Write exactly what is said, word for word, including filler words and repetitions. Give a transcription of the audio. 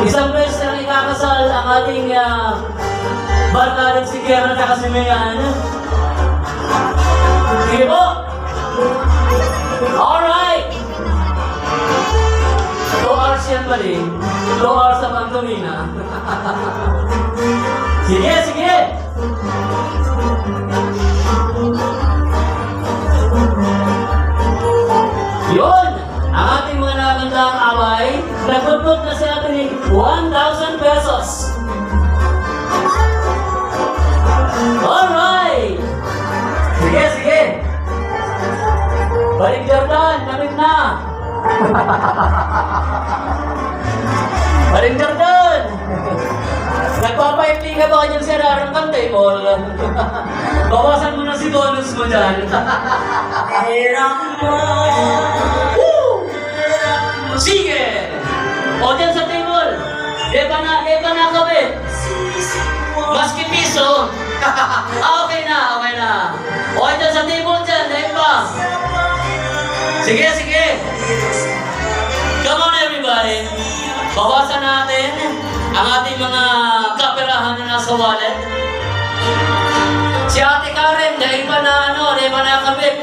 Isang beses na ikakasal ang ating, ah, barkadang si Karen at saka si Mayan. Sige po. Alright. Two hours yan, bali. Two hours sa pantomima. Sige, sige. Yun! Ang ating mga nakakantang away, nagbubuot na sa atin ng one thousand pesos. Alright! Sige, sige! Balik Jordan, lamig na! Paring Jordan! Nagpapaimpi ka ba dyan sa harap ng table? Bawasan mo na si bonus mo dyan. Woo! Sige! O, dyan sa table. Di pa na, di pa nakabit. Maski piso. Ah, okay na, okay na. O, dyan sa table dyan, dahil pa. Sige, sige. Come on, everybody. Bawasan natin ang ating mga kaperahan na nasa wallet. Si Ate Karen, dahil pa na ano, dahil pa nakabit.